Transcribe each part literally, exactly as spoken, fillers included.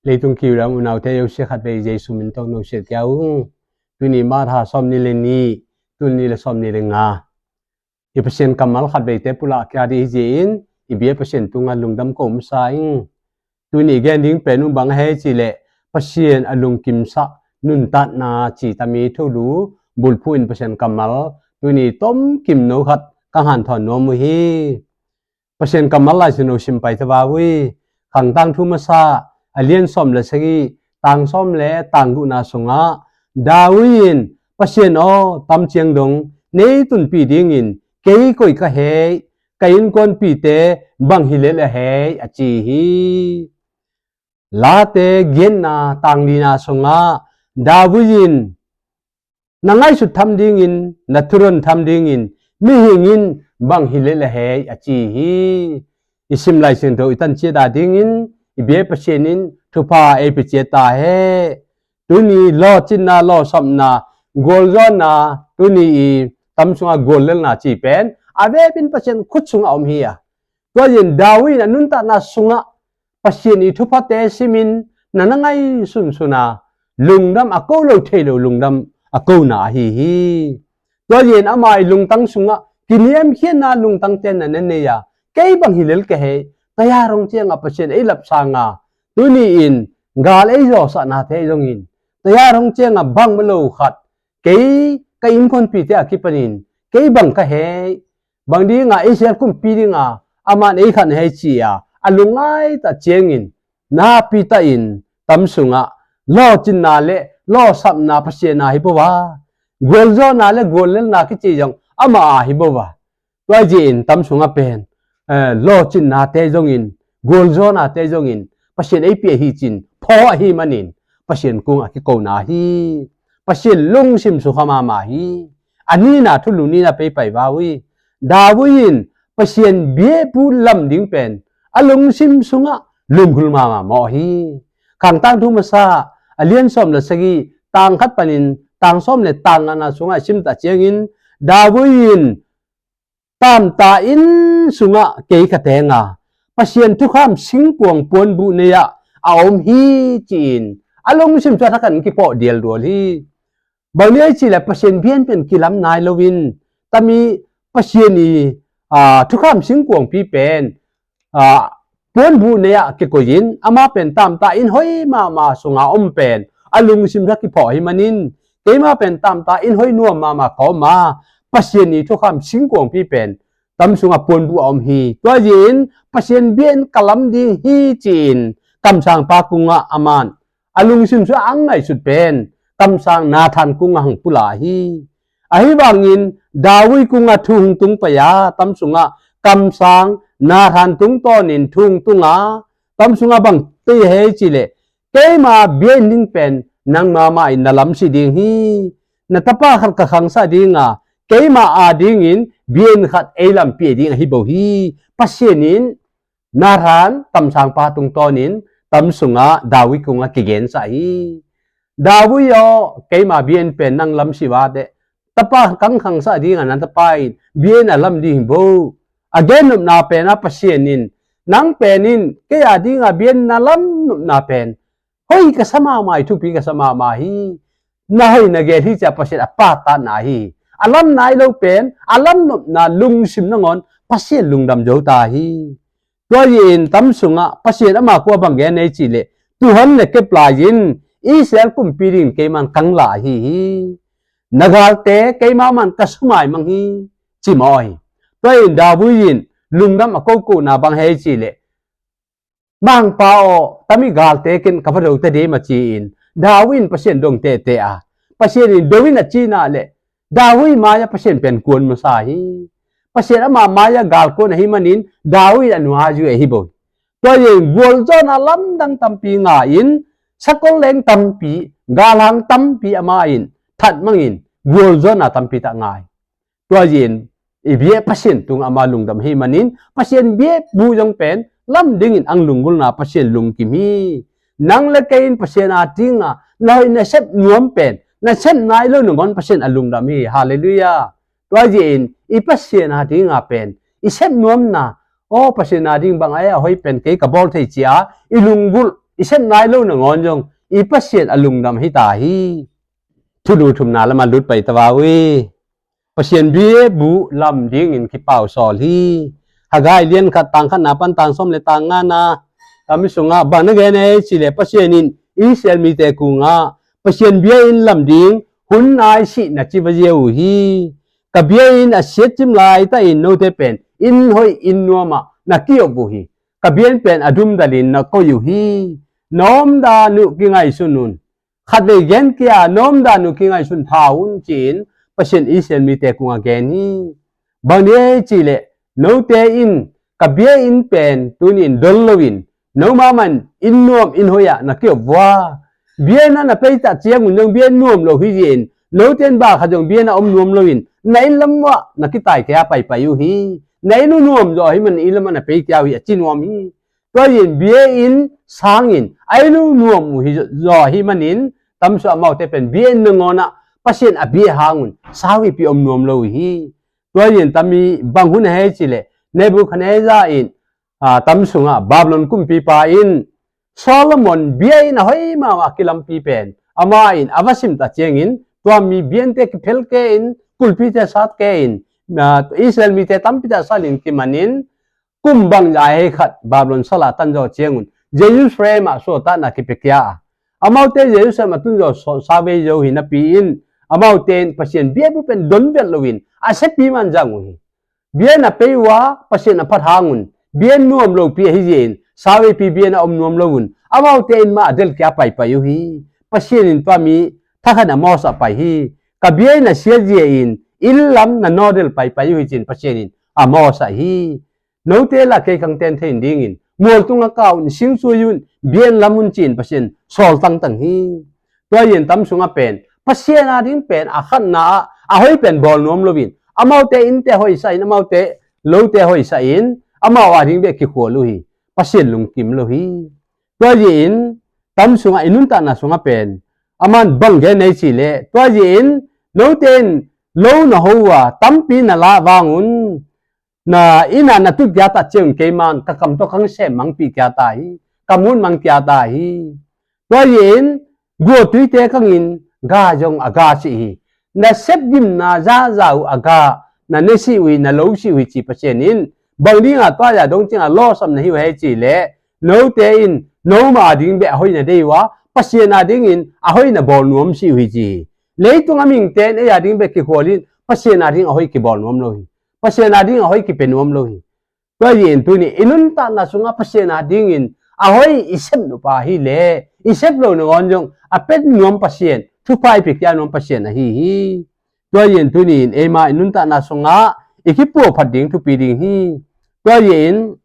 Leitung kiulam unaute, Josia khat vei Jesu min tawh no siat kia ung. Tuni March kha sawm ni le ni, tul ni le sawm ni le nga. I Pasian kammal khat veite pulak kia dih hi zia in, i bia Pasian tungah lungdam ko masa ing. Tuni gen ding pen un bang hei ci leh, Pasian a lungkimsak nuntatna ci tami thulu bulphu in Pasian kammal tuni tom kim no khat ka hanthawn nuam uh hi. Pasian kammal Lai Siangtho sim pai ta va ui. Khangtang thu masa a lian sawm le sagih, tang sawm le tang guhna sungah David in, Pasian aw, tam ciang dong nei tunpih dingin kei koi ka hei, ka innkuanpihte bang hi lel a hei, a ci hi. Late giatna tang lina sungah David in, na ngaihsut tham dingin, na thuron tham dingin mihing in bang hi lel a hei, a ci hi. I sim Lai Siangtho i tan ciat a dingin i bia Pasian in thupha ei pe ciat ta he. Tuni lawhcinna, lawhsapna, gualzawhna, tuni i tam sungah guallelna ci pen a vepin Pasian khut sungah om hi a. Tua in David in a nuntakna sungah Pasian i thuphate simin na na ngaihsunsun a, lungdam a ko lo thei lo lungdam a kona ahi hi. Tua in ama i lungtang sungah kiniamkhiatna lungtangte na na nei a, kei bang hi lel ka hei, taya rong ciangah Pasian ei lapsanga, tuni in gal ei zawhsahnate zongin, taya rong ciangah bang ma lo khat, kei ka innkuanpihte a kipanin kei bang ka hei, bang dinga Israel kumpi dinga aman ei khan hei ci a, a lungngai ta ciangin, napi ta in tam sungah lawhcinna le lawhsapna Pasian a hi bo a, gualzawhna le guallelna kici zong ama a hi bo a. Tua zia in tam sungah pen, eh, lawhcinnate zongin, gualzawhnate zongin Pasian ei pia hi cin phaw ahi manin Pasian kung a kikona hi. Pasian lungsim sukha mama hi. A nina thulu nina pei pai va ui. David in Pasian biakbuk lam ding pen a lungsim sungah lunggulh mama mawh hi. Khangtang thu masa a lian sawm le sagih, tang khat panin tang sawm le tang ngana sungah i sim ta ciangin, David in, tamta inn sungah kei ka teng a, Pasian thukham singkuang puanbuh nei-ah a om hi, ci-in a lungsim sungah thakin kipawh dialdual hi. Bang ni ei cih leh Pasian biakbuk pen kilam nai loin, tami Pasian i, aa, thukham singkuangpi pen, aa, puanbuh nei-ah kikoihin, amah pen tamta inn hoi mahmah sunga om pen a lungsim sungah kiphawk hi manin, keimah pen tamta inn hoi nuam mahmah ka om a, Pasian i thukham singkuangpi pen tam sungah puanbuh a om hi. Tua zia-in Pasian biakinn ka lam ding hi, ci-in kamsangpa kungah aman a lungsim sungah a ngaihsut pen kamsang Nathan kungah hong pulak hi. Ahi bangin David kungah thu hong tung pai a, tam sungah kamsang Nathan tungtawnin thu hong tung a, tam sungah bang ci hi cih leh, keima biakinn ding pen nangma mah in na lamsih ding hi. Na tapa khat ka khangsak ding a, keima adingin biakinn khat ei lampih ding ahi bo hi. Pasian in Nathan kamsangpa tungtawnin tam sungah David kungah kigensak hi. David aw, keima biakinn pen nang lamsih va teh, tapa khat ka khangsak ding a, na tapa in biakinn a lam ding hi bo. A gen nopna pen ah Pasian in, nang pen in kei ading a biakinn na lam nopna pen hoi ka sa mahmah hi, thupi ka sa mahmah hi. Na hoi na gel hi, ci-a Pasian a pahtakna hi. A lam nai lo pen a lam nopna lungsim nangawn Pasian lungdam zo ta hi. Tua hi-in tam sungah Pasian ama kua bang gen ei cih leh, tua hun le kep lai-in Israel kumpi dingin keiman kang la ahi hi. Na galte keima man ka sumai mang hi, ci mawh hi. Tua hi-in David in lungdam a kokona bang hi ei cih leh, Mangpa aw, tami galte ken ka va do ta ding mah, ci-in David in Pasian dong tehteh a, Pasian in do in a cihna leh David mai-ah Pasian pen kuan masa hi. Pasian ama mai-ah gal kuan ahi manin David a nuai zui ahi bo. Tua hi-in gualzawhna lamdang tampi ngai-in, sakol leng tampi, galhang tampi amah in that mangin gualzawhna tampi tak ngai. Tua hi-in i biak Pasian tungah ama lungdam ahi manin, Pasian biakbuk zong pen lam dingin ang lunggulhna Pasian lungkim hi. Nang le kei in Pasian ading a na hoih na sep nuam pen, na sep nai lo nangawn Pasian a lungdam hi. Halleluiah. Tua hi-in i Pasian ading a pen i sep nuamna, aw, Pasian ading bang a hoih pen kei ka bawl thei, ci-a i lunggulh, i sep nai lo nangawn zong i Pasian a lungdam hi ta hi. Thulu thumna lamah lut pai ta va uh hi. Pasian bia buh lam dingin kipau sawl hi. Hagai lian khat tang khatna pan tang sawm le tang ngana, tami sungah bang na gen ei cih leh Pasian in Israel mite kungah Pasian bia in lam ding hun nai sih na ci va zia uh hi. Ka bia in a siat cim laitakin note pen inn hoih inn nuamah na kiop uh hi. Ka bia in pen a dumdalin na koih uh hi. Na omdan uh kingaihsun un. Khatvei gen kia, na omdan uh kingaihsun pha un, ci-in Pasian Israel mite kungah gen hi. Bang ni ei cih leh note in ka bia in pen tuni in don loin nomah man inn nuam inn hoih ah na kiop vua. Bia in a na peitah ciangun zong bia in nuam lo hi zia in note in bang khat zong bia in a om nuam loin na inn lam uah na kitai kia paipai uh hi. Na inn uh nuam zaw hi man inn lam ah na pei kia uh hi a ci nuam hi. Tua in bia in sangin a inn uh nuam uh hi zaw hi manin tamsua amaute pen bia in nangawn ah Pasian a bia hangun sau ipih om nuam lo uh hi. Tua in tami bang hun a hei cih leh Nebuchadnezzar in, aa, tam sungah Babylon kumpipa in Solomon bia in a hoih mahmah kilampi pen amah in a va simta ciangin tua mi biante kiphel ke in kulpite sat ke in, aa, Israel mite tampi ta salin kimanin kum bangzah hei khat Babylon sal a tan zawh ciangun Jerusalem ah suahtakna kipia kia a, amaute Jerusalem a tun zawh sawt sa vei zo hi napi in amaute in Pasian bia bup pen don velh loin a siapi man zang uh hi. Bia na pei uh a Pasian a phat hangun bia nuam lopi ahi zia in sa veipi bia na om nuam lo un amaute in mah a delh kia paipai uh hi. Pasian in tua mi thakhat a mawsah pai hi. Ka bia in a siat zia in inn lam na nawdelh paipai uh hi, ci-in Pasian in a mawsah hi. Note lah kei kang ten theih dingin mual tungah kau un, sing sui un, bia in lam un, ci-in Pasian sawl tangtang hi. Tua in tam sungah pen Pasian a ding pen a khatna ah a hoih pen bawl nuam loin amaute innte hoihsak in amaute lote hoihsak in amau a ding beh kikhual uh hi. Pasian lungkim lo hi. Tua in tam sungah i nuntakna sungah pen aman bang gen nei cih leh tua in note in lo na ho uh a tampi na lah vang un na inn ah na tut kia ta ciang keiman ka kam tawh kang sem mangpih kia ta hi. Ka mun mang kia ta hi. Tua in guahtuite kangin ga zong a ga sih hi. Na sepgimna zaza uh a ga na ne sih uh hi, na lo sih uh hi, ci Pasian in. Bang dingah tua ya dong ciangah lawsam na hi uh hei cih leh note in nomah a ding beh a hoih na deih uh a Pasian a dingin a hoih na bawl nuam sih uh hi, ci hi. Leitung a mingte in ei a ding beh kikhual in Pasian a ding a hoih kibawl nuam lo hi. Pasian a ding a hoih kipia nuam lo hi. Tua in tuni i nuntakna sungah Pasian a dingin a hoih i sep nupa hi leh i sep lo nangawn zong a pet nuam Pasian, thupha i pia kia nuam Pasian ahi hi. Tua in tuni in eima i nuntakna sungah i kipuah phat ding thupi ding hi. Tua in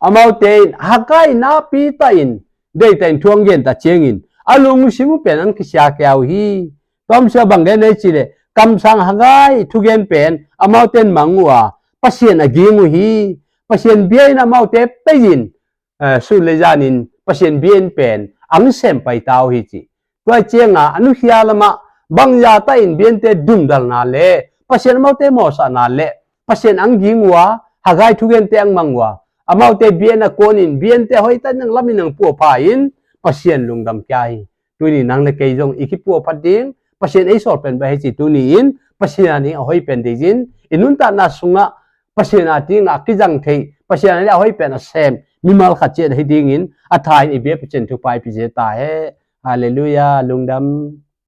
amaute in Hagai napi ta in deita in thu ang genta ciangin a lungsim uh pen ang kisia kia uh hi. Tua amsia bang gen nei cih leh kamsang Hagai thugen pen amaute in mang uh a Pasian a ging uh hi. Pasian bia in amaute pei in, eh, sun le zan in Pasian bia in pen ang sem pai ta uh hi, ci. Tua ciangah a nukhia lamah bangzah ta in biante dumdalna le Pasian amaute mawhsahna le Pasian ang ging uh a Hagai thugente ang mang uh a amaute bia in a kuan in biante hoih ta in ang lam in ang puahpha in Pasian lungdam kia hi. Tuni nang le kei zong i kipuah phat ding Pasian ei sawl pen beh hi ci. Tuni in Pasian a ding a hoih pen deih in i nuntakna sungah Pasian a dingah a kizang thei, Pasian a ding a hoih pen a sem mimal khat ciat ahi dingin a tha in i bia Pasian thupha i pia zia ta hen. Halleluiah, lungdam.